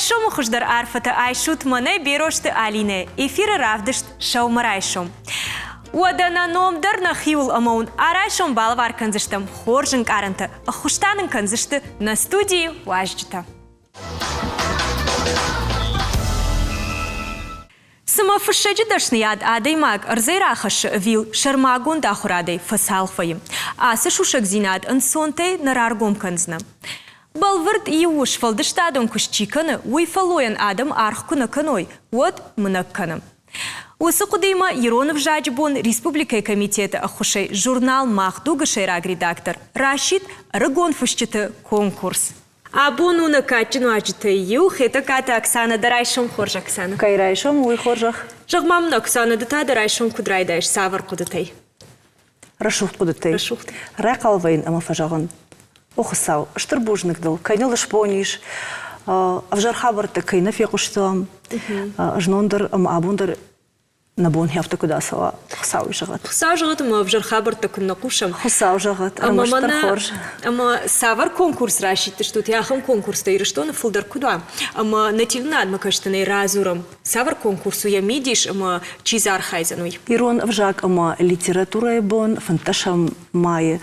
Райсомы хуыздӕр арфӕтӕ айсут мӕнӕ Берозты Алинӕ, эфиры равдыст «Сӕумӕрайсом». Уӕдӕ нӕ ном дӕр нӕхиуыл ӕмӕ уын арайсом балӕвар кӕндзыстӕм хорз ӕнкъарӕнтӕ, ӕххуыс та нын кӕндзысты нӕ студийы уазджытӕ. Цымӕ фыссӕджы дӕсныйад адӕймаг ӕрдзӕй рахӕссы ӕви сӕрмагонд ахуырадӕй фӕцалх вӕййы? Ацы сусӕгдзинад ӕнцонтӕй нӕ раргом кӕндзынӕ. Бӕлвырд иу сфӕлдыстадон куыст чи кӕны, уый фӕллойӕн адӕм аргъ куы нӕ кӕной, уӕд мынӕг кӕны. Уыцы хъуыдыимӕ ирон ӕвзаджы бон республикӕйы комитеты ӕххуысӕй журнал «Мах дуг»-ы сӕйраг редактор расидт ӕрыгон фысджыты конкурс. Абон у нӕ кадджын уазджытӕй иу Хетӕгкаты Оксанӕ. Дӕ райсом хорз, Оксанӕ. Кӕй райсом, уый хорзӕх. Зӕгъ-ма мын, Оксанӕ, ды та дӕ райсом куыд райдайыс, цавӕр хъуыдытӕй? Рӕсугъд хъуыдытӕй. Рӕсугъд. Райхъал вӕййын ӕмӕ фӕзӕгъын, о Хуыцау, стыр бузныг дыл, кӕй ныл сбон ис, ӕвзӕр хабӕрттӕ кӕй нӕ фехъуыстам, знон дӕр ӕмӕ абон дӕр нӕ бон афтӕ куыд ацӕуа, Хуыцау зӕгъӕд. Хуыцау зӕгъӕд ӕмӕ ӕвзӕр хабӕрттӕ куы нӕ хъусӕм. Хуыцау зӕгъӕд, ӕрмӕстдӕр хорз. Ӕмӕ цавӕр конкурс расидтыстут, ахӕм конкурстӕ Ирыстоны фылдӕр куыд уа? Ӕмӕ нӕ телеуынынадмӕ кӕстынӕй радзурӕм, цавӕр конкурс у йӕ мидис ӕмӕ чи дзы архайдзӕн, уый? Ирон ӕвзаг ӕмӕ литературӕйы бон фынддӕсӕм майы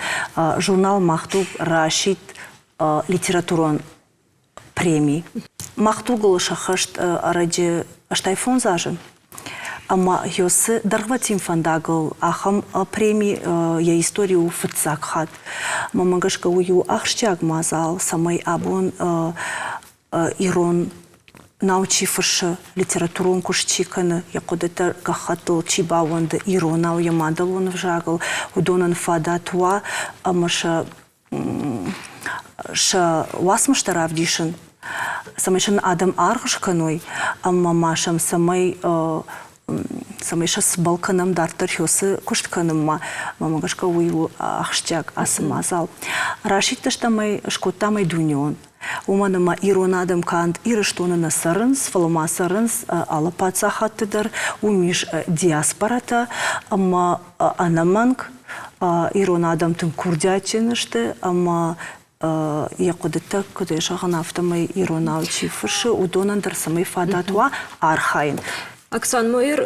журнал «Мах дуг» расидт литературон преми. Мах дугыл сӕххӕст ӕрӕджы 85 азы. Ӕмӕ Йосы дӕргъвӕтин фӕндагыл ахӕм преми йӕ истори у фыццаг хатт. Мӕнмӕ гӕсгӕ уый у ахсджиаг мадзал, цӕмӕй абон ирон нау чи фыссы, литературон куыст чи кӕны, йӕ хъуыдытӕ гӕххӕттыл чи баууӕнды иронау, йӕ мадӕлон ӕвзагыл, уыдонӕн фадат уа ӕмӕ сӕ сӕ уацмыстӕ равдисын, цӕмӕй сын адӕм аргъ скӕной ӕмӕ ма сӕм цӕмӕй цӕмӕй сӕ цыбӕл кӕнӕм дарддӕр хёсы куыст кӕнынмӕ. Мӕнмӕ гӕсгӕ уый у ахсджиаг ацы мадзал. Расидтыстӕм ӕй, скодтам ӕй дунеон. Уымӕн ӕмӕ ирон адӕм канд Ирыстоны нӕ цӕрынц, фӕлӕ ма цӕрынц алы паддзахадты дӕр. Уым ис диаспоратӕ ӕмӕ ӕнӕмӕнг ирон адӕм тынг курдиатджын сты ӕмӕ йӕ хъуыдытӕ куыд зӕгъын, афтӕмӕй иронау чи фыссы, уыдонӕн дӕр цӕмӕй фадат уа архайын. Оксан Мойер,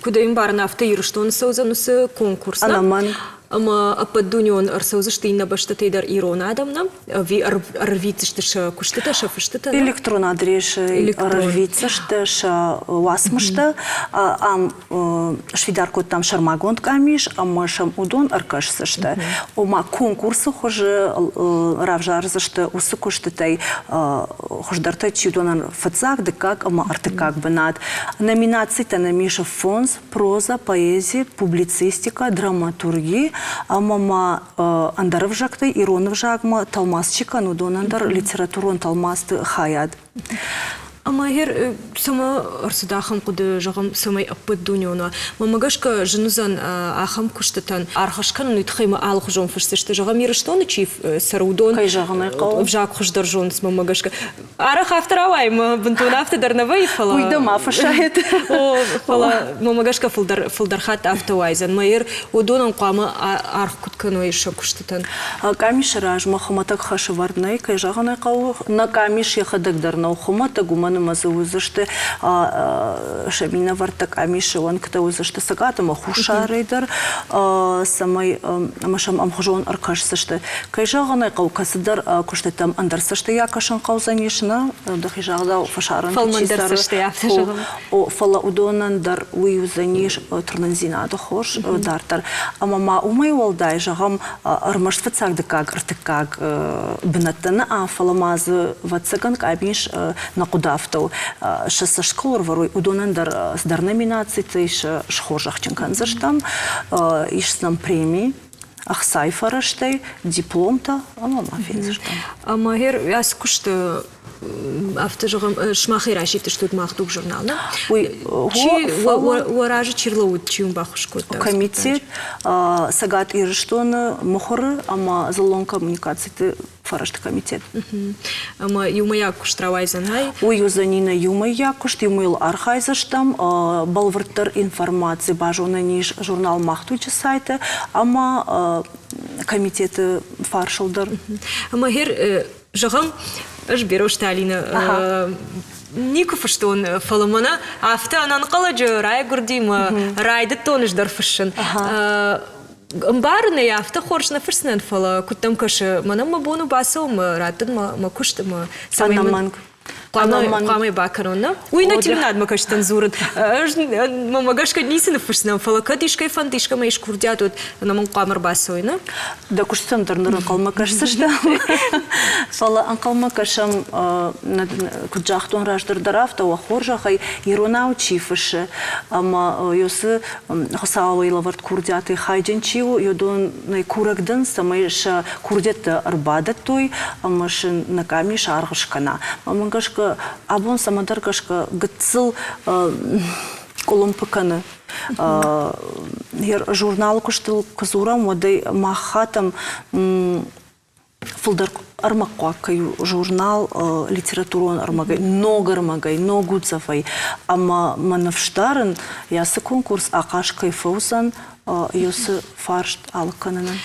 куыд ӕмбарын, афтӕ Ирыстоны цӕудзӕн уыцы конкурс. Ӕнӕмӕнг. Ӕмӕ ӕппӕтдунеон ӕрцӕудзысты иннӕ бӕстӕтӕй дӕр ирон адӕм нӕ? Ӕви ӕрвитдзысты сӕ куыстытӕ, сӕ фыстытӕ? Электрон адресы ӕрвитдзысты сӕ уацмыстӕ. Ам сфидар кодтам сӕрмагонд къамис ӕмӕ сӕм уыдон ӕркӕсдзысты. Ома конкурсы хуызы равзардзысты уыцы куыстытӕй хуыздӕртӕ чи уыдонӕн фыццаг, дыккаг ӕмӕ ӕртыккаг бынат. Номинацитӕ нӕм ис фондз: проза, поэзи, публицистикӕ, драматурги ӕмӕ ма ӕндӕр ӕвзӕгтӕй ирон ӕвзагмӕ тӕлмац чи кӕны, уыдонӕн дӕр литературон тӕлмацты хайад. Ӕмӕ гъер цӕмӕ ӕрцыд ахӕм хъуыды, зӕгъӕм, цӕмӕй ӕппӕт дунеон уа? Мӕнмӕ гӕсгӕ зын уыдзӕн ахӕм куыстытӕн аргъ скӕнын, уый тыххӕй ма алыхуызон фысдзысты. Зӕгъӕм, Ирыстоны чи цӕры, уыдон Кӕй зӕгъын ӕй хъӕуы. ӕвзаг хуыздӕр зонынц, мӕнмӕ гӕсгӕ. Арӕх афтӕ рауайы, мӕ бынтон афтӕ дӕр нӕ вӕййы, фӕлӕ... Уый дӕ ма фӕсайӕд. О, фӕлӕ мӕнмӕ гӕсгӕ фылдӕр, фылдӕр хатт афтӕ уайдзӕн. Мӕ уыдонӕн хъуамӕ аргъ куыд кӕной сӕ куыстытӕн. Къамисы размӕ хуымӕтӕг хӕсӕвӕрд нӕй, кӕй зӕгъын ӕй хъӕуы, нӕ къамис йӕхӕдӕг дӕр нӕу хуымӕтӕг, уымӕн ӕмӕ дзы уыдзысты сӕ минӕвӕрттӕ къамисы уӕнгтӕ уыдзысты Цӕгат ӕмӕ Хуссарӕй дӕр, цӕмӕй ӕмӕ сӕм ӕмхуызон ӕркӕсдзысты. Кӕй зӕгъын ӕй хъӕуы, кӕцыдӕр куыстытӕм ӕндӕр цӕстӕй акӕсын хъӕудзӕнис, нӕ, дӕхи загъдау, фӕсарӕнты чи Фӕлмӕндӕр цӕры, цӕстӕй афтӕ зӕгъын. Фӕлӕ уыдонӕн дӕр уый уыдзӕнис тырнындзинады хорз дарддӕр. Ӕмӕ ма уымӕй уӕлдай, зӕгъӕм, ӕрмӕст фыццаг, дыккаг, ӕртыккаг бынӕттӕ нӕ, фӕлӕ ма дзы, ӕвӕццӕгӕн, къамис нӕ хъуыды афтӕ у. Сӕ цӕст куы ӕрвӕрой, уыдонӕн дӕр цыдӕр номинацитӕ схорзӕхджын кӕндзыстӕм, ис нӕм преми ӕхцайы фӕрӕзтӕй, дипломтӕ ӕмӕ ма фендзыстӕм. Ӕмӕ гъер ацы куысты афтӕ зӕгъӕм, сымахӕй расидтыстут Мах дуг журнал, нӕ? Уый чи уӕ разы чи рлӕууыд, чи уын баххуыс кодта? Комитет Цӕгат Ирыстоны мыхуыры ӕмӕ дзыллон коммуникациты фӕрӕзты комитет. Ӕмӕ иумӕйаг куыст рауайдзӕн, ай? Уый уыдзӕни нӕ иумӕйаг куыст, иумӕ йыл архайдзыстӕм. Бӕлвырддӕр информаци базонӕн ис журнал Мах дуджы сайты ӕмӕ комитеты фарсыл дӕр. Ӕмӕ гъер зӕгъӕм, Ӕз Берозты Алинӕ никуы фыстон, фӕлӕ мӕнӕ афтӕ ӕнӕнхъӕлӕджы райгуырди мӕ райдыдтон ӕз дӕр фыссын. Ӕмбарын ӕй, афтӕ хорз нӕ фысдзынӕн, фӕлӕ куыд дӕм кӕсы, мӕнӕн мӕ бон у бацӕуын мӕ раттын мӕ куыст ӕмӕ цӕмӕй Ӕнӕмӕнг. Хъуамӕ бакӕнон, нӕ? Уый нӕ телеуынадмӕ кӕсджытӕн дзурын. Ӕз мӕмӕ гӕсгӕ ницы ныффысдзынӕн, фӕлӕ кӕд искӕй фӕнд, искӕмӕ ис курдиат уыд, ӕнӕмӕнг хъуамӕ ӕрбацӕуой, нӕ? Дӕ куыстытӕм дӕр ныр ӕнхъӕлмӕ кӕсдзыстӕм. Фӕлӕ ӕнхъӕлмӕ кӕсӕм, куыд загътон раздӕр дӕр, афтӕ уӕ хорзӕхӕй, иронау чи фыссы ӕмӕ уыцы Хуыцауӕй лӕвӕрд курдиатӕй хайджын чи у, уыдонӕй курӕг дӕн, цӕмӕй сӕ курдиӕттӕ ӕрбадӕттой ӕмӕ сын нӕ къамис аргъ скӕна. Мӕнмӕ гӕсгӕ, абон цӕмӕдӕр гӕсгӕ гыццыл къуылымпы кӕны. Журналы куыстыл куы дзурӕм, уӕд ӕй мах хатӕм фылдӕр ӕрмӕгхъуаг кӕй у журнал литературон ӕрмӕгӕй, ног ӕрмӕгӕй, ног уддзӕфӕй. Ӕмӕ мӕ ныфс дарын, ацы конкурс ахъаз кӕй фӕуыдзӕн уыцы фарст алыг кӕнынӕн.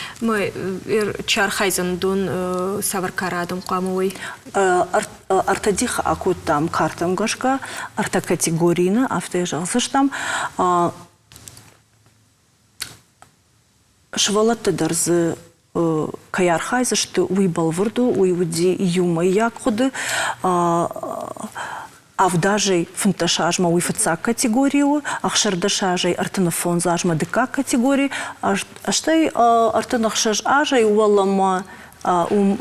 Чи архайдзӕн уыдон цавӕр кары адӕм хъуамӕ уой? Ӕртӕ дихы акодтам картӕм гӕсгӕ, ӕртӕ категорийы, афтӕ зӕгъдзыстӕм. Сывӕллӕттӕ дӕр дзы кӕй архайдзысты, уый бӕлвырд у, уый уыди иумӕйаг хъуыды. Авд азӕй 15 азмӕ уый фыццаг категори у, 16 азӕй 35 азмӕ дыккаг категори, стӕй 36 азӕй уӕлӕмӕ уым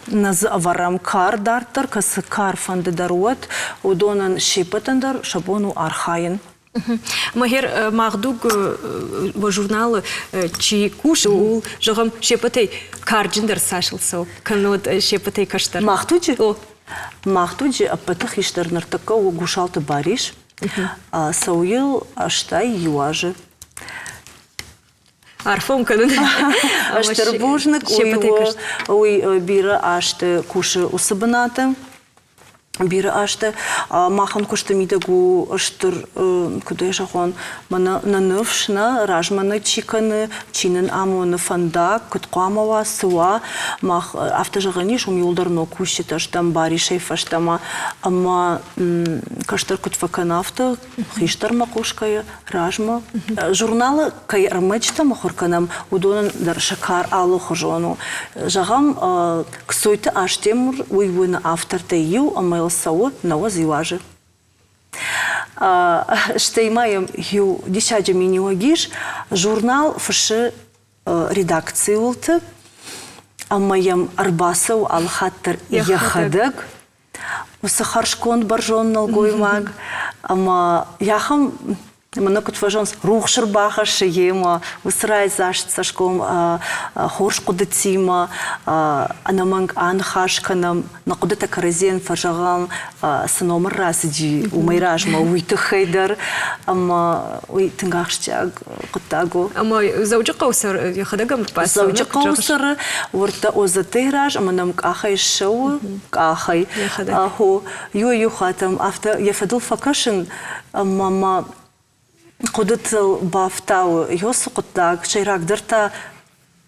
нӕ дзы ӕвӕрӕм кар дарддӕр, кӕцы кар фӕнды дӕр уӕд, уыдонӕн се ппӕтӕн дӕр сӕ бон у архайын. Махер Магдуг журналы чи кусы, ууыл, зӕгъӕм, се ппӕтӕй карджындӕр цасыл цӕуы, кӕннод се ппӕтӕй кӕстӕр? Магдуджы? О. Магдуджы ӕппӕты хистӕр ныртӕккӕ у Гусалты Барис. Цӕуы йыл 81 азы. Арфӕ уын кӕнын. Стыр бузныг. Уый бирӕ азты кусы уыцы бынаты. Бирӕ азты махӕн куысты мидӕг у стыр, куыд ӕй зӕгъон, мӕнӕ нӕ ныфс, нӕ размӕ нӕ чи кӕны, чи нын амоны фӕндаг, куыд хъуамӕ уа, цы уа. Мах афтӕ зӕгъӕн ис, уым иуылдӕр ног кусджытӕ стӕм Барисӕй фӕстӕмӕ. Ӕмӕ кӕстӕр куыд фӕкӕны, афтӕ хистӕрмӕ хъусгӕйӕ размӕ. Журналы кӕй ӕрмӕджытӕ мыхуыр кӕнӕм, уыдонӕн дӕр сӕ кар алыхуызон у. Зӕгъӕм, Кцойты Астемыр уый у нӕ автортӕй иу ӕмӕ йыл цӕуы 91 азы. Стӕй ма йӕм иу диссаджы миниуӕг ис, журнал фыссы редакцийы уылты ӕмӕ йӕм ӕрбацӕуы алыхатт дӕр йӕхӕдӕг уыцы хӕрзконд бӕрзонд нӕлгоймаг ӕмӕ ахӕм мӕнӕ куыд фӕзӕгъынц, рухс ӕрбахӕссы йемӕ, уыцы райдзаст цӕсгом хорз хъуыдытимӕ ӕнӕмӕнг аныхас кӕнӕм, нӕ хъуыдытӕ кӕрӕдзийӕн фӕзӕгъӕм, цы номыр рацыди, уымӕй размӕ уый тыххӕй дӕр ӕмӕ уый тынг ахсджиаг хъуыддаг у. Ӕмӕ Дзӕуджыхъӕуы цӕры, йӕхӕдӕг ӕмбӕлццон? Дзӕуджыхъӕуы цӕры, уырдта ОЗТ-йы раз ӕмӕ нӕм къахӕй ссӕуы, къахӕй. Ахо, иуӕй-иу хатт ӕм афтӕ йӕ фӕдыл фӕкӕсын ӕмӕ мӕ хъуыдытыл бафтауы цы хъуыддаг, сӕйрагдӕр та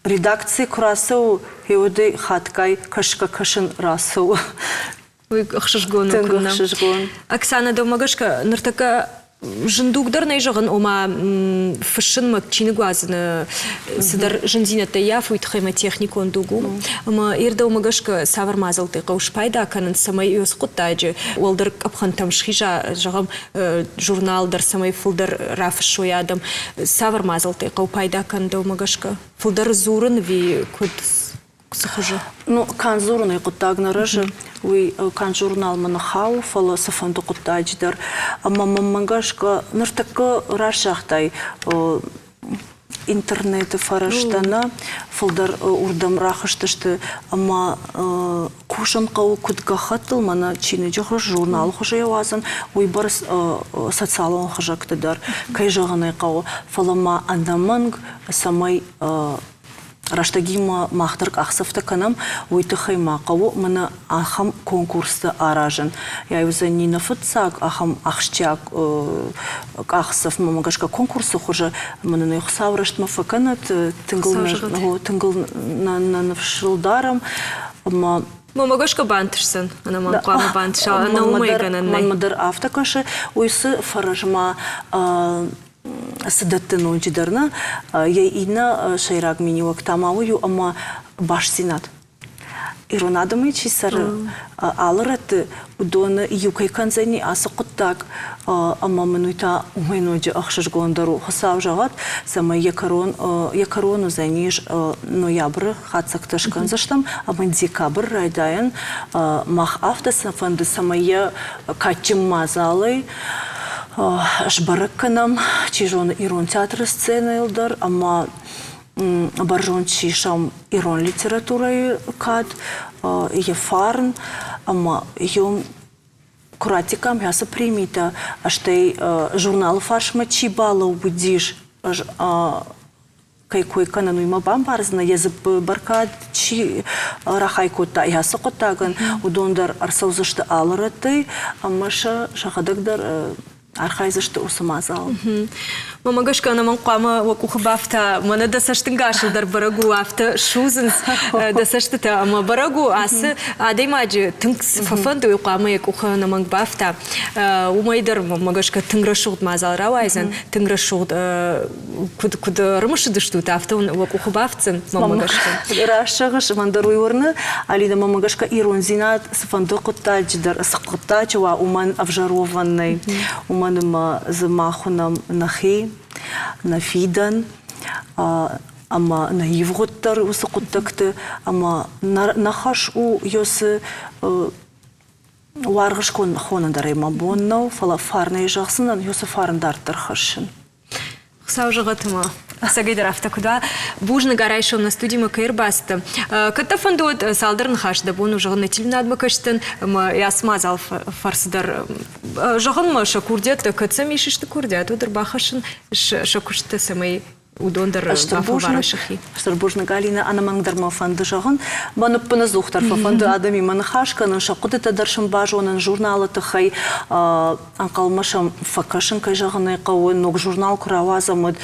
редакцийы куы рацӕуы, уӕдӕй хатгай кӕсгӕ-кӕсын рацӕуы. Уый ӕхсызгон у. Тынг ӕхсызгон. Оксана, дӕумӕ гӕсгӕ ныртӕккӕ зындуг дӕр нӕй зӕгъын, ома фыссынмӕ чиныг уадзыны цыдӕр зындзинӕдтӕ ййафы, уый тыххӕй мӕ техникон дуг у. Ӕмӕ ир дӕумӕ гӕсгӕ цавӕр мадзӕлттӕй хъӕуы спайда кӕнын, цӕмӕй уыцы хъуыддаджы уӕлдӕр къӕпхӕнтӕм схиза, зӕгъӕм, журнал дӕр цӕмӕй фылдӕр рафыссой адӕм, цавӕр мадзӕлттӕй хъӕуы пайда кӕнын дӕумӕ гӕсгӕ? Фылдӕр дзурын ӕви куыд цы хуызы? Ну, канд дзурынӕй хъуыддаг нӕ рӕзы, уый канд журналмӕ нӕ хауы, фӕлӕ цыфӕнды хъуыддаджы дӕр. Ӕмӕ мӕнмӕ гӕсгӕ ныртӕккӕ раст загътай, интернеты фӕрӕзтӕ нӕ фылдӕр уырдӕм рахызтысты ӕмӕ кусын хъӕуы куыд гӕххӕттыл, мӕнӕ чиныджы хуыз, журналы хуызы йӕ уадзын, уыйбӕрц социалон хызӕгты дӕр, кӕй зӕгъын ӕй хъӕуы. Фӕлӕ ма ӕнӕмӕнг, цӕмӕй рӕстӕгимӕ мах дӕр къахдзӕфтӕ кӕнӕм, уый тыххӕй ма хъӕуы мӕнӕ ахӕм конкурстӕ аразын. Ай уыдзӕни нӕ фыццаг ахӕм ахсджиаг къахдзӕф, мӕнмӕ гӕсгӕ конкурсы хуызы мӕнӕ нӕ Хуыцау рӕстмӕ фӕкӕнӕд, тынг ыл нӕ ныфсыл дарӕм ӕмӕ. Мӕнмӕ гӕсгӕ бантысдзӕн, ӕнӕмӕнг хъуамӕ бантыса, ӕнӕ уымӕй гӕнӕн нӕй. Мӕнмӕ дӕр афтӕ кӕсы, уый цы фӕрӕзмӕ цы дӕтты ноджыдӕр нӕ, йӕ иннӕ сӕйраг миниуӕг та ма уый у, ӕмӕ бастдзинад. Ирон адӕмӕй чи цӕры, алы рӕтты уыдоны иу кӕй кӕндзӕни ацы хъуыддаг, ӕмӕ мын уый та уымӕй ноджы ӕхсызгондӕр у. Хуыцау зӕгъӕд, цӕмӕй йӕ кӕрон, йӕ кӕрон уыдзӕнис ноябры хатдзӕгтӕ скӕндзыстӕм ӕмӕ декабры райдайӕн мах афтӕ фӕнды, цӕмӕй йӕ кадджын мадзалӕй сбӕрӕг кӕнӕм, чи зоны, ирон театры сценӕйыл дӕр ӕмӕ бӕрзонд сисӕм ирон литературӕйы кад, йӕ фарн ӕмӕ йӕм куы раттиккам ацы премитӕ, стӕй журналы фарсмӕ чи балӕууыдис, ӕз кӕй кой кӕнын, уый мӕ бамбардзынӕ, йӕ дзыппы бӕркад чи рахай кодта ацы хъуыддагӕн, уыдон дӕр ӕрцӕудзысты алы рӕттӕй ӕмӕ сӕ сӕхӕдӕг дӕр архайдзысты уыцы мадзал. Мӕнмӕ гӕсгӕ ӕнӕмӕнг хъуамӕ уӕ къухы бафта, мӕнӕ дӕ цӕстынгасыл дӕр бӕрӕг у, афтӕ судзынц дӕ цӕстытӕ ӕмӕ бӕрӕг у, ацы адӕймаджы тынг цы фӕфӕнды, уый хъуамӕ йӕ къухы ӕнӕмӕнг бафта. Уымӕй дӕр, мӕнмӕ гӕсгӕ, тынг рӕсугъд мадзал рауайдзӕн, тынг рӕсугъд куыд, куыд ӕрымысыдыстут, афтӕ уын уӕ къухы бафтдзӕн, мӕнмӕ гӕсгӕ. Раст зӕгъыс, мӕн дӕр уый уырны, Алинӕ, мӕнмӕ гӕсгӕ ирондзинад цыфӕнды хъуыддаджы дӕр, цы хъуыддаджы уа, уымӕн ӕвзӕр уӕвӕн нӕй. Уымӕн ӕмӕ дзы мах уынӕм нӕхи, нӕ фидӕн ӕмӕ нӕ ивгъуыд дӕр уыцы хъуыддӕгты, ӕмӕ нӕ хӕс у ёсы уаргъ хонын дӕр ӕй мӕ бон нӕу, фӕлӕ фарнӕй зӕгъдзынӕн, ёсы фарн дарддӕр хӕссын. Хуыцау зӕгъӕт ӕмӕ ӕцӕгӕйдӕр афтӕ куыд уа. Бузныг райсом нӕ студимӕ кӕй ӕрбацыдтӕ. Кӕд дӕ фӕнды, уӕд цалдӕр ныхасы дӕ бон у зӕгъын нӕ телеуынадмӕ кӕсджытӕн ӕмӕ ацы мадзал фӕрцы дӕр зӕгъынмӕ сӕ курдиӕттӕ, кӕд сӕм ис исты курдиат, уӕд ӕрбахӕссын сӕ куыстытӕ, цӕмӕй уыдон дӕр бафӕлварой сӕхи. Стыр бузныг, Алинӕ, ӕнӕмӕнгдӕр мӕ фӕнды зӕгъын. Мӕн ӕппынӕдзухдӕр фӕфӕнды адӕмимӕ ныхас кӕнын, сӕ хъуыдытӕ дӕр сын базонын журналы тыххӕй. Ӕнхъӕлмӕ сӕм фӕкӕсын, кӕй зӕгъын ӕй хъӕуы, ног журнал куы рауадзӕм, уӕд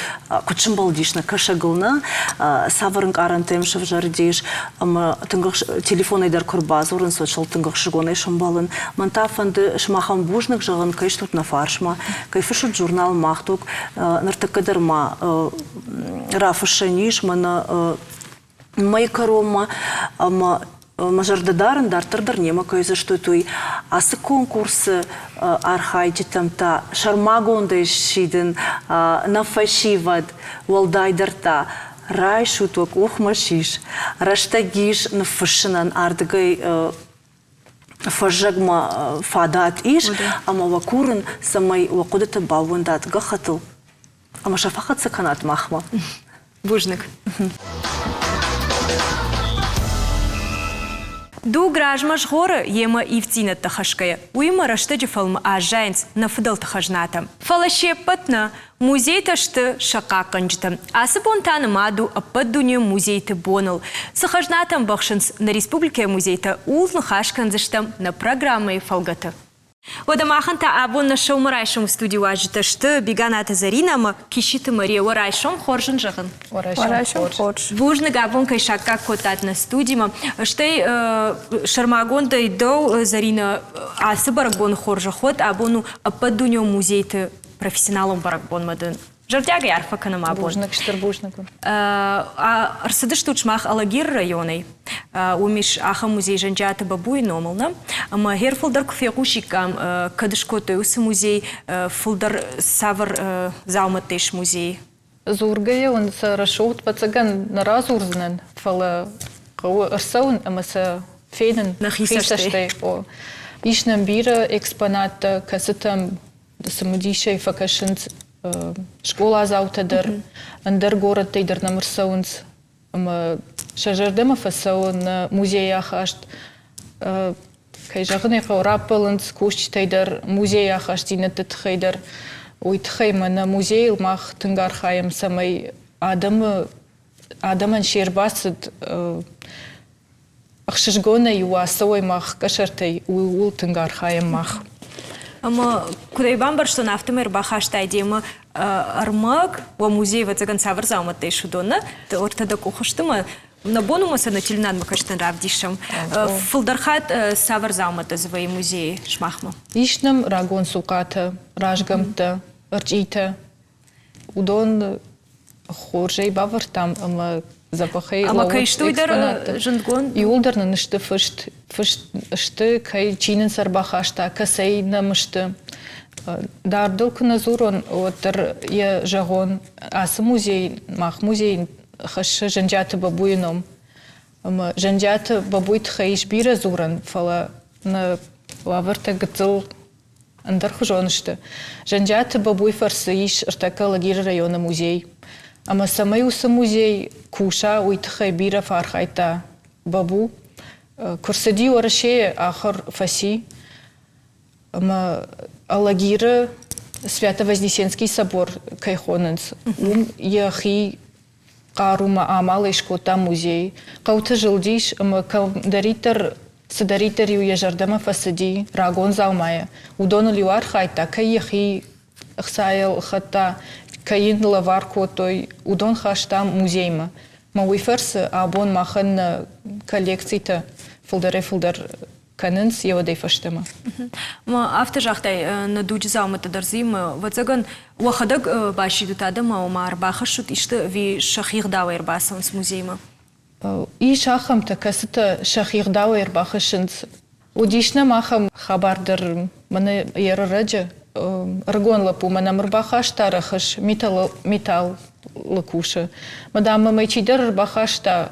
куыд сымбӕлдис нӕ кӕсӕгыл, нӕ? Цавӕр ӕнкъарӕнтӕ йӕм сӕвзӕрдис ӕмӕ тынг телефонӕй дӕр куы ӕрбадзурынц, уӕд сыл тынг ӕхсызгонӕй сӕмбӕлын. Мӕн та фӕнды сымахӕн бузныг зӕгъын, кӕй стут нӕ фарсмӕ, кӕй фыссут журнал Мах дуг. Ныртӕккӕ дӕр ма рафыссӕн ис мӕнӕ мӕйы кӕронмӕ ӕмӕ мӕ зӕрдӕ дарын, дарддӕр дӕр немӕ кӕй дзырдтой, уый. Ацы конкурсы архайджытӕм та сӕрмагондӕй ссидын нӕ фӕсивӕд, уӕлдайдӕр та райсут уӕ къухмӕ сис, рӕстӕг ис ныффыссынӕн ардыгӕй фӕззӕгмӕ фадат ис, ӕмӕ уӕ курын, цӕмӕй уӕ хъуыдыты баууӕндат гӕххӕттыл ӕмӕ сӕ фӕхӕццӕ кӕнат махмӕ. Бузныг. Дуг размӕ згъоры, йемӕ ивддзинӕдтӕ хӕсгӕйӕ. Уыимӕ рӕстӕджы фӕлмы аззайынц нӕ фыдӕлты хӕзнатӕ. Фӕлӕ се ппӕт нӕ, музейтӕ сты сӕ хъахъхъӕнджытӕ. Ацы бон та нымад у ӕппӕтдунеон музейты боныл. Цы хӕзнатӕ ӕмбӕхсынц нӕ республикӕйы музейтӕ, ууыл ныхас кӕндзыстӕм нӕ программӕйы фӕлгӕты. Уӕдӕ махӕн та абон нӕ сӕумӕрайсом студийы уазджытӕ сты Биганаты Зӕринӕ ӕмӕ Киситы Мария. Уӕ райсом хорз ын зӕгъын. Райсом хорз. Бузныг, абон кӕй саккаг кодтат нӕ студимӕ. Стӕй сӕрмагондӕй дӕу, Зӕринӕ, ацы бӕрӕгбоны хорзӕх уӕд. Абон у ӕппӕтдунеон музейты профессионалон бӕрӕгбонмӕ дын зӕрдиагӕй арфӕ кӕнӕм абон. Бузныг, стыр бузныг. Ӕрцыдыстут сымах Алагиры районӕй. Уым ис ахӕм музей Зӕнджиаты Бабуйы номыл, нӕ? Ӕмӕ гъер фылдӕр куы фехъусиккам, кӕд скодтой уыцы музей, фылдӕр цавӕр дзаумӕттӕ ис музейы? Дзургӕйӕ уын сӕ рӕсугъд ӕвӕццӕгӕн нӕ радзурдзынӕн, фӕлӕ хъӕуы ӕрцӕуын ӕмӕ сӕ фенын нӕхи цӕстӕй. Ис нӕм бирӕ экспонаттӕ, кӕцытӕм цымыдисӕй фӕкӕсынц скъоладзаутӕ дӕр, ӕндӕр горӕттӕй дӕр нӕм ӕрцӕуынц ӕмӕ сӕ зӕрдӕмӕ фӕцӕуы нӕ музейы ахаст. Кӕй зӕгъын ӕй хъӕуы, раппӕлынц кусджытӕй дӕр, музейы ахастдзинӕдты тыххӕй дӕр. Уый тыххӕй мӕнӕ музейыл мах тынг архайӕм, цӕмӕй адӕмы адӕмӕн се рбацыд ӕхсызгонӕй-иу ацӕуой мах къӕсӕртӕй, ууыл тынг архайӕм мах. Ӕмӕ куыд ӕй бамбӕрстон, афтӕмӕй ӕрбахастай демӕ ӕрмӕг, уӕ музейы ӕвӕццӕгӕн цавӕр дзаумӕттӕ ис, уыдон нӕ? Ортӕ дӕ къухы сты мӕ. Нӕ бон у сӕ нӕ телеуынынадмӕ кӕсджытӕн равдисӕм. Фылдӕр хатт цавӕр дзаумӕттӕ дзы вӕййы музейы сымахмӕ? Ис нӕм рагон цухъатӕ, разгӕмттӕ, ӕрчъитӕ. Уыдон хорзӕй бавӕрдтам ӕмӕ дзӕбӕхӕй Ӕмӕ кӕй сты, уый дӕр зындгонд? Иууылдӕр нын сты фыст. Фыст сты, кӕй чи нын сӕ ӕрбахаста, кӕцӕй нӕм сты. Дардыл куы нӕ дзурон, уӕддӕр йӕ зӕгъон, ацы музей, мах музей хӕссы Зӕнджиаты Бабуйы ном. Ӕмӕ Зӕнджиаты Бабуйы тыххӕй ис бирӕ дзурӕн, фӕлӕ нӕ уавӕртӕ гыццыл ӕндӕрхуызон сты. Зӕнджиаты Бабуйы фӕрцы ис ӕртӕккӕ Лагеры районы музей. Ӕмӕ цӕмӕй уыцы музей куса, уый тыххӕй бирӕ фӕархайдта Бабу. Куы рцыди Уӕрӕсейы ахуыр фӕци, ӕмӕ Алагиры Свято-Вознесенский собор кӕй хонынц, уым йӕхи хъарумӕ амалӕй скодта музей. Хъӕуты зылдис ӕмӕ кӕмдӕриддӕр цыдӕриддӕр-иу йӕ зӕрдӕмӕ фӕцыди рагон дзаумайӕ, уыдоныл-иу архайдта, кӕй йӕхи ӕхцайыл ӕлхӕдта, кӕй йын лӕвар кодтой, уыдон хаста музеймӕ. Мӕ уый фӕрцы абон махӕн нӕ коллекцитӕ фылдӕрӕй-фылдӕр кӕнынц еуӕдӕй фӕстӕмӕ. Ма афтӕ загътай, нӕ дуджы дзаумӕттӕ дӕр дзы ӕмӕ, ӕвӕццӕгӕн, уӕхӕдӕг басидут адӕммӕ, ома ӕрбахӕссут исты ӕви сӕхи гъдауӕй ӕрбацӕуынц музеймӕ? Ис ахӕмтӕ, кӕцытӕ сӕхи гъдауӕй ӕрбахӕссынц. Уыдис нӕм ахӕм хабар дӕр мӕнӕ йе рӕджы ӕрыгон лӕппу мӕнӕм ӕрбахаста рӕхыс металлы кусы. Мадам мӕм ӕй чидӕр ӕрбахаста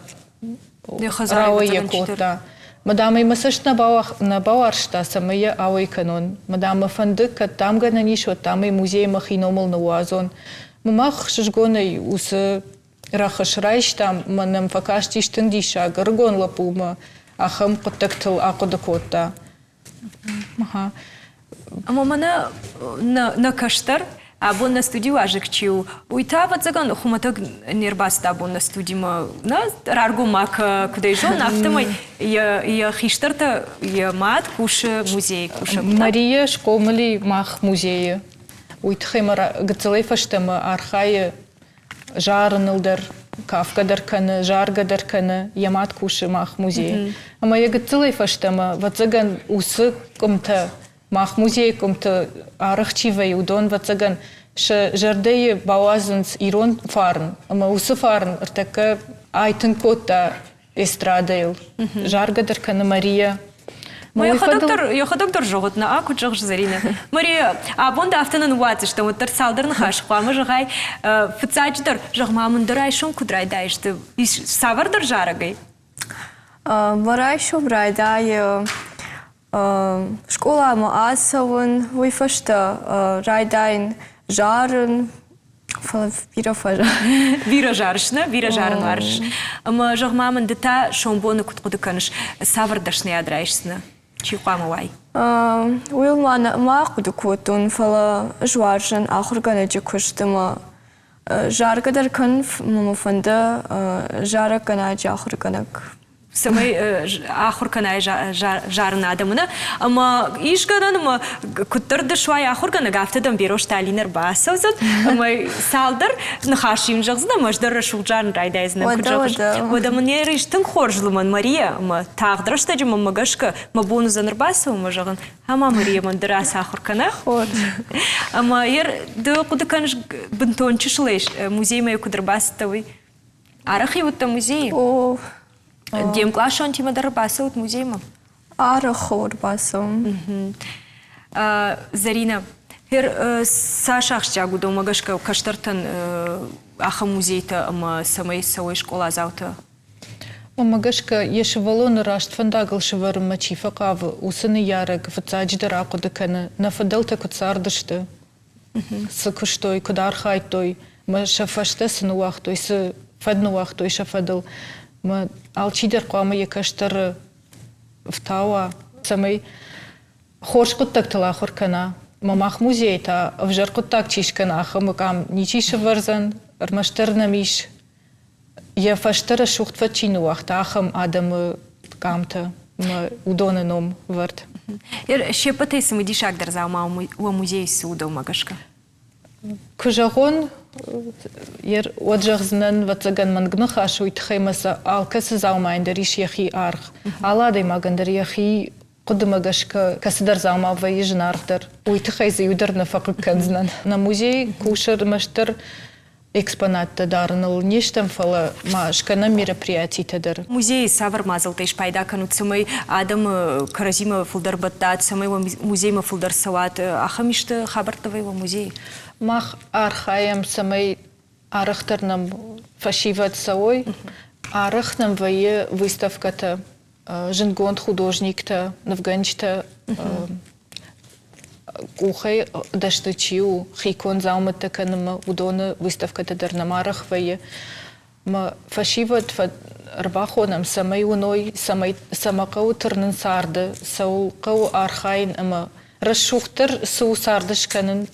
рауӕй йӕ кодта. Мадам ӕй мӕ цӕст нӕ бауарзта, цӕмӕй йӕ ауӕй кӕнон. Мадам мӕ фӕнды, кӕд дам гӕнӕн ис, уӕд дам ӕй музейы мӕхи номыл ныууадзон. Мах хсызгонӕй уыцы рӕхыс райстам, мӕ нӕм фӕкастис тынг диссаг, ӕрыгон лӕппумӕ ахӕм хъуыддӕгтыл ахъуыды кодта. Ӕмӕ мӕнӕ нӕ кӕстӕр, абон нӕ студийы уазӕг чи у, уый та, ӕвӕццӕгӕн, хуымӕтӕг не рбацыд абон нӕ студимӕ. Нӕ раргом ма куыдӕй зон, афтӕмӕй йӕ хистӕртӕ, йӕ мад кусы музейы кусӕг. Мария схъомыл и мах музейы. Уый тыххӕй мӕ гыццылӕй фӕстӕмӕ архайы зарыныл дӕр, кафгӕ дӕр кӕны, заргӕ дӕр кӕны, йӕ мад кусы мах музейы. Ӕмӕ йӕ гыццылӕй фӕстӕмӕ, ӕвӕццӕгӕн, уыцы къуымтӕ, мах музейы къуымты арӕх чи вӕййы, уыдон, ӕвӕццӕгӕн, сӕ зӕрдӕйы бауадзынц ирон фарн. Ӕмӕ уыцы фарн ӕртӕккӕ айтынг кодта эстрадӕйыл. Заргӕ дӕр кӕны Мария. Йӕхӕдӕг дӕр зӕгъут, нӕ, куыд зӕгъыс, Зӕринӕ? Мария, абон дӕ афтӕ нӕ ныууадздзыстӕм, уӕддӕр цалдӕр ныхасы хъуамӕ зӕгъай. Фыццаджыдӕр, зӕгъ-ма мын, ды райсом куыд райдайыс, ды цавӕрдӕр зарӕгӕй? Мӕ райсом райдайы скъоламӕ ацӕуын, уый фӕстӕ райдайын зарын, фӕлӕ бирӕ фӕзарын. Бирӕ зарыс, нӕ? Бирӕ зарын уарзыс. Ӕмӕ зӕгъ-ма мын, ды та сомбоны куыд хъуыды кӕныс, цавӕр дӕсныйад райсдзынӕ? Чи хъуамӕ уай? Уыйыл ма нӕма ахъуыды кодтон, фӕлӕ ӕз уарзын ахуыргӕнӕджы куыст ӕмӕ заргӕ дӕр кӕнын мӕ фӕнды зарӕггӕнӕджы ахуыргӕнӕг Цӕмӕй ахуыр кӕнай зарын адӕмы, нӕ? Ӕмӕ ис гӕнӕн, ӕмӕ куыддӕр ды суай ахуыргӕнӕг, афтӕ дӕм Беро Сталин ӕрбацӕудзӕн, ӕмӕ цалдӕр ныхасы йын зӕгъдзӕн, ӕмӕ ӕз дӕр рӕсугъд зарын райдайдзынӕн, куыд зӕгъыс. Уӕдӕ мын йӕ рис тынг хорз лымӕн Мария, ӕмӕ тагъд рӕстӕджы мӕнмӕ гӕсгӕ мӕ бон уыдзӕн ӕрбацӕуын ӕмӕ зӕгъын, ӕмӕ Мария мӕн дӕр ацахуыр кӕна. Ӕмӕ ды хъуыды кӕныс бынтон чысылӕй музеймӕ куыд ӕрбацыдтӕ, уый? Арӕх-иу уыдтӕ музейы? О. Де мкъласонтимӕ дӕр ӕрбацӕут музеймӕ? Арӕх ӕрбацӕуын. Зӕринӕ, цас ахсджиаг у дӕумӕ гӕсгӕ кӕстӕртӕн ахӕм музейтӕ ӕмӕ цӕмӕй цӕуой скъоладзаутӕ? Уымӕ гӕсгӕ йӕ сывӕллоны раст фӕндагыл сӕвӕрынмӕ чи фӕхъавы, уыцы ныййарӕг фыццаджыдӕр ахъуыды кӕны, нӕ фыдӕлтӕ куыд цардысты, цы куыстой, куыд архайдтой, мӕ сӕ фӕстӕ цы ныууагътой, цы фӕд ныууагътой сӕ фӕдыл. Мӕ алчидӕр хъуамӕ йӕ кӕстӕры фтауа, цӕмӕй хорз хъуыддӕгтыл ахуыр кӕна. Мӕ мах музейы та ӕвзӕр хъуыддаг чи скӕна, ахӕмы къам ничи сӕвӕрдзӕн, ӕрмӕстдӕр нӕм ис йӕ фӕстӕ рӕсугъд фӕд чи ныууагъта, ахӕм адӕмы къамтӕ ӕмӕ уыдоны ном вӕрд. Се ппӕтӕй цымыдисагдӕр дзаума уӕ музейы цы у дӕумӕ гӕсгӕ? Куы зӕгъон, уӕд зӕгъдзынӕн, ӕвӕццӕгӕн, мӕнг ныхас, уый тыххӕй мӕ сӕ алкӕцы дзаумайӕн дӕр ис йӕхи аргъ. Алы адӕймагӕн дӕр йӕхи хъуыдымӕ гӕсгӕ кӕцыдӕр дзаума вӕййы зынаргъдӕр. Уый тыххӕй дзы иу дӕр нӕ фӕхъыг кӕндзынӕн. Нӕ музей кусы ӕрмӕстдӕр экспонаттӕ дарыныл не стӕм, фӕлӕ ма скӕнӕм мероприятитӕ дӕр. Музейы цавӕр мадзӕлттӕй спайда кӕнут, цӕмӕй адӕмы кӕрӕдзимӕ фылдӕр бӕттат, цӕмӕй уӕ музеймӕ фылдӕр цӕуат? Ахӕм исты хабӕрттӕ вӕййы уӕ музейы? Мах архайӕм, цӕмӕй арӕхдӕр нӕм фӕсивӕд цӕуой. Арӕх нӕм вӕййы выставкӕтӕ, зындгонд художниктӕ, нывгӕнджытӕ, къухӕй дӕсны чи у, хиконд дзаумӕттӕ кӕнынмӕ, уыдоны выставкӕтӕ дӕр нӕм арӕх вӕййы. Мӕ фӕсивӕд ӕрбахонӕм, цӕмӕй уыной, цӕмӕй цӕмӕ хъӕуы тырнын царды, цӕуыл хъӕуы архайын ӕмӕ рӕсугъддӕр цы у царды скӕнын,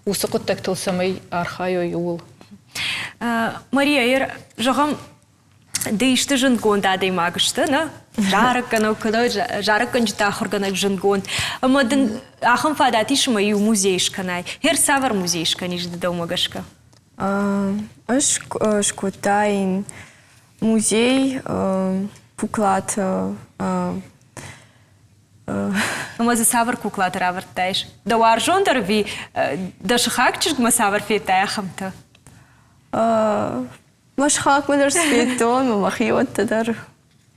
уыцы хъуыддӕгтыл цӕмӕй архайой, ууыл. Мария, зӕгъӕм, ды исты зындгонд адӕймаг сты, нӕ? Зарӕггӕнӕг, зарӕггӕнджыты ахуыргӕнӕг зындгонд. Ӕмӕ дын ахӕм фадат ис, ӕмӕ иу музей скӕнай. Гъер цавӕр музей скӕнис ды дӕумӕ гӕсгӕ? Ӕз скодтаин музей куклаты. Ӕмӕ дзы цавӕр куклаты равӕрдтаис? Дӕ уарзондӕр ӕви дӕ сыхаг чызгмӕ цавӕр федтай, ахӕмтӕ? Мӕ сыхагмӕ дӕр федтон, мӕ хиуӕттӕ дӕр.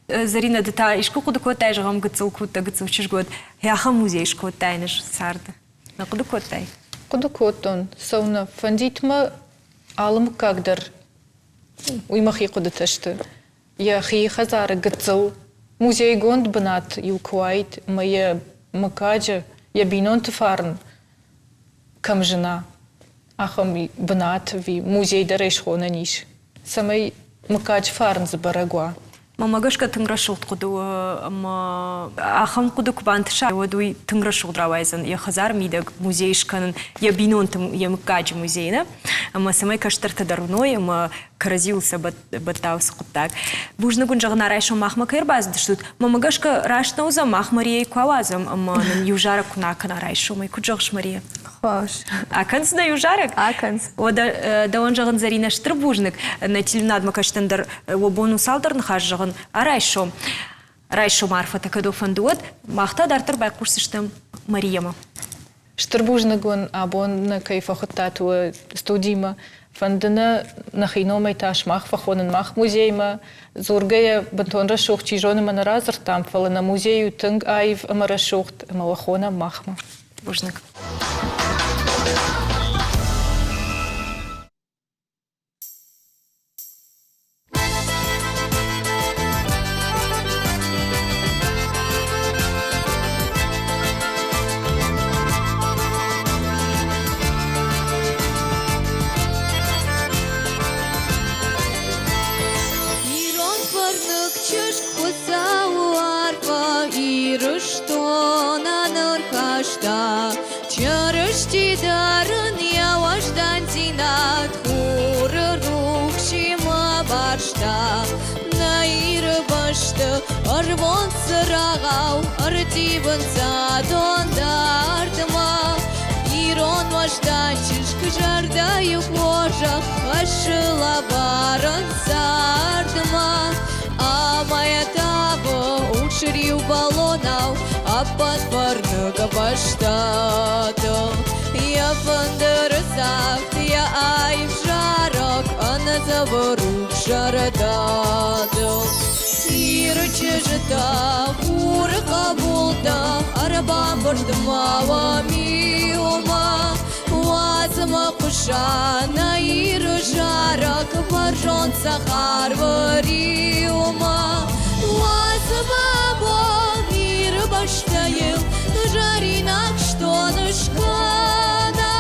Зӕринӕ, ды та искуы хъуыды кодтай, зӕгъӕм, гыццыл куы уыдтӕ, гыццыл чызг уӕд, ахӕм музей скодтай ныр царды? Нӕ хъуыды кодтай? Хъуыды кодтон. Цӕуынӕ фӕндит мӕ алы мыггаг дӕр. Уый мӕхи хъуыдытӕ сты. Йӕхи хӕдзары гыццыл музейгонд бынат иу куы уаид ӕмӕ йӕ мыггаджы, йӕ бинонты фарн кӕм зына, ахӕм бынат ӕви музей дӕр ӕй схонӕн ис, цӕмӕй мыггаджы фарн дзы бӕрӕг уа. Мӕнмӕ гӕсгӕ тынг рӕсугъд хъуыды у ӕмӕ ахӕм хъуыды куы бантыса, уӕд уый тынг рӕсугъд рауайдзӕн йӕ хӕдзар мидӕг музей скӕнын, йӕ бинонты, йӕ мыггаджы музей, нӕ? Ӕмӕ цӕмӕй кӕстӕртӕ дӕр уыной ӕмӕ кӕрӕдзиуыл сӕ бӕтта уыцы хъуыддаг. Бузныг уын зӕгъын, райсом махмӕ кӕй ӕрбацыдыстут. Мӕнмӕ гӕсгӕ раст нӕ уыдзӕн, мах Марияйы куы ауадзӕм ӕмӕ нын иу зарӕг куы нӕ акӕна райсомӕй. Куыд зӕгъыс, Мария? Хорз. Акӕндзынӕ иу зарӕг? Акӕндз. Уӕдӕ дӕуӕн зӕгъын, Зӕринӕ, стыр бузныг. Нӕ телеуынадмӕ кӕстӕн дӕр уӕ бон у цалдӕр ныхас зӕгъын. А райсом, райсом арфӕтӕ кӕд фӕнды, уӕд мах та дарддӕр байхъусдзыстӕм Мариямӕ. Стыр бузныг уын, абон нӕ кӕй фӕхуыдтат уӕ студимӕ. Фӕнды нӕ нӕхи номӕй та сымах фӕхонын мах музеймӕ. Дзургӕйӕ бынтон рӕсугъд чи зоны мӕ нӕ радзырдтам, фӕлӕ нӕ музей у тынг аив ӕмӕ рӕсугъд ӕмӕ уӕ хонӕм махмӕ. Бузныг. Ирон фӕрныг чызг Хуыцауы арфӕ Ирыстонӕн ӕрхаста. Чырысти дӕр ын йӕ уӕздандзинад хуры рухсимӕ барста. Нӕ Иры бӕсты ӕрвон цырагъау ӕрттивынц адон дардмӕ. Ирон уӕздан чызг зӕрдӕйы хорзӕх хӕссы лӕварӕн цардмӕ. Ӕмӕ йӕ тавы урсриу бӕлонау ӕппӕт фӕрныг бӕстӕтыл. Йӕ фӕндыры цагъд, йӕ аив зарӕг ӕнӕдзӕвы рухс зӕрдӕтыл. Иры чызджытӕ, хуры хъӕбултӕ, ӕрбамбырд ма уӕм иумӕ. Уадз мӕ хъуыса нӕ Иры зарӕг бӕрзонд цӕхӕр риумӕ. Уадз мӕ бон Иры бӕстӕйыл заринаг стон ыскӕна.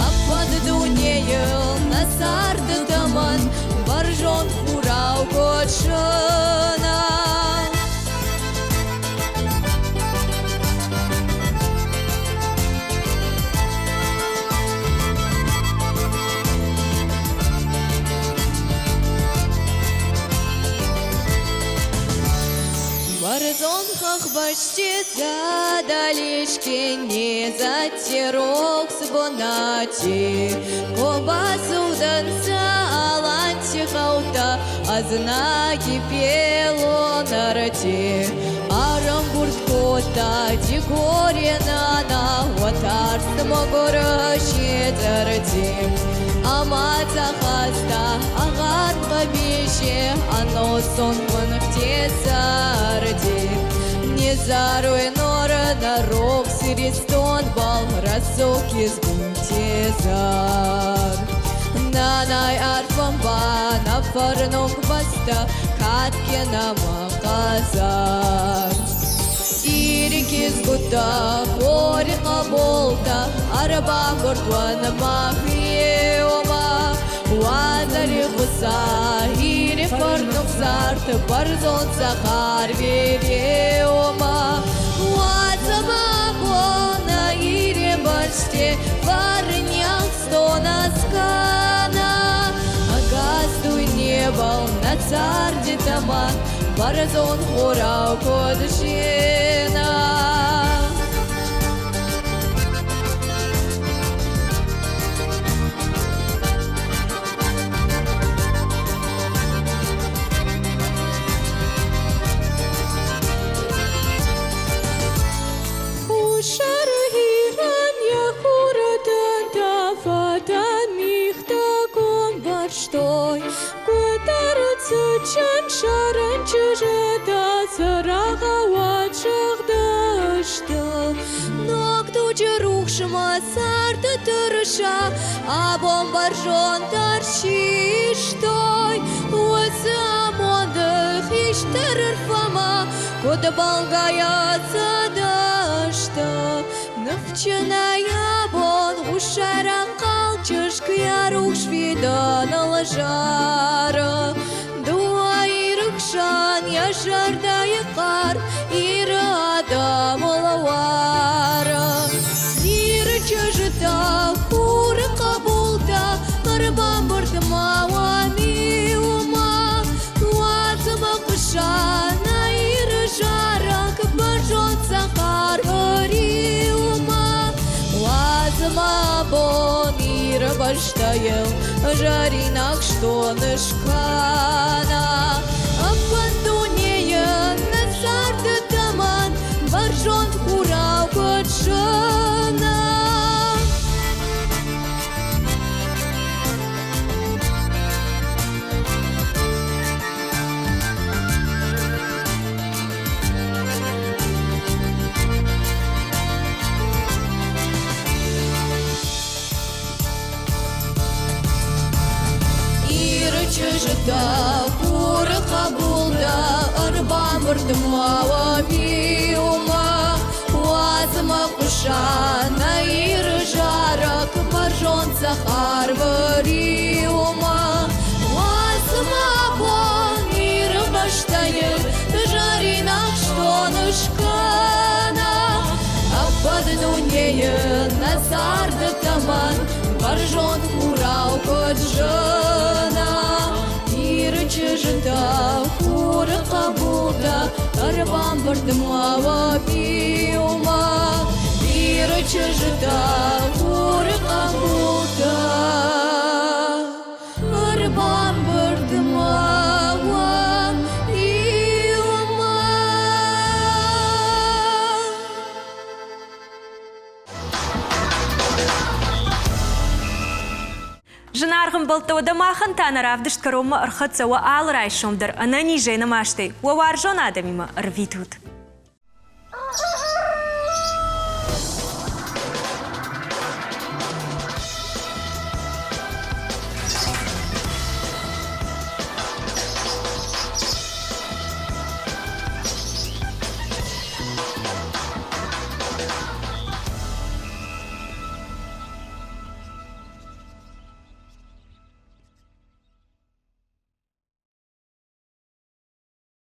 Ӕппӕт дунейыл нӕ царды тӕмӕн бӕрзонд хурау куыд зына. Бӕрзонд хӕхбӕсти задалишки не зӕдти рохс бунати Ку бацудӕнцӕ аланти гъӕутӕ ӕзнаги пелон арти. Ӕрӕмбурд кодта Дигори нана уотарст мӕгур седзӕрти. Ӕма цӕхаста ӕгъар хъӕбеси ӕносон хуӕнхти царди. Не заруй нора на рохс Иристонбӕл рӕсог кизгути зар. Нанай арфӕн ба нӕ фӕрнуг бӕстӕ кадгин ӕма хъазар. Ири кизгуттӕ, хори хъӕболтӕ, ӕрбамбурд уӕн мах еумӕ. Уазали хуца, Ири фӕрнуг зарт, бӕрзонд цӕхӕр вереума. Уадзӕмӕ бонӕ Ири бӕсти фарни ӕхстон ӕскӕна. Ӕгас дуйнебӕл нӕ царди тӕмӕн бӕрзонд хорау куд зина. Хуссар Ирӕн йӕ хуры тынтӕ фӕтӕн мигътӕ комбӕрзтой. Куыддӕр цытджын сӕрӕн чызджытӕ цырагъауад сыгъдысты. Ног дуджы рухсмӕ царды тырыса абон бӕрзонддӕр систой. Уыцы амонды хистӕр арфӕмӕ куыд бӕлгӕйӕ цыдысты. Ныфджынӕй абон хуссайраг хъал чызг йӕ рухс фидӕныл зары. Дыууӕ Иры хсӕн йӕ зӕрдӕйы хъӕр Иры адӕмыл уары. Иры чызджытӕ, хуры хъӕбултӕ, ӕрбамбырд ма уӕм иумӕ. Уадз ӕмӕ хъуыса нӕ Иры зарӕг бӕрзонд цӕхӕр риумӕ. Уадз ӕмӕ абон Иры бӕстӕйыл зӕринаг стон скӕна. Ӕппӕт дунейы нӕ царды тӕмӕн бӕрзонд хурау куыд зына. Иры чызджытӕ, хуры хъӕбултӕ, ӕрбамбырд ма уӕм иумӕ. Уадз ӕмӕ хъуыса нӕ Иры зарӕг бӕрзонд цӕхӕр риумӕ. Уадз ӕмӕ абон Иры бӕстӕйы зӕринаг стон скӕна. Ӕппӕт дунейы нӕ царды тӕмӕн бӕрзонд хурау куыд зына. Иры чызджытӕ, хуры хъӕбултӕ, ӕрбамбырд ма уӕм иумӕ. Иры чызджытӕ, хуры хъӕбултӕ, ӕрбамбырд ма уӕм иумӕ. Зынаргъ ӕмбӕлттӕ, уӕдӕ махӕн та нӕ равдыст кӕронмӕ ӕрхӕццӕ уӕ алы райсом дӕр ӕнӕнизӕй, нымастӕй уӕ уарзон адӕмимӕ ӕрвитут.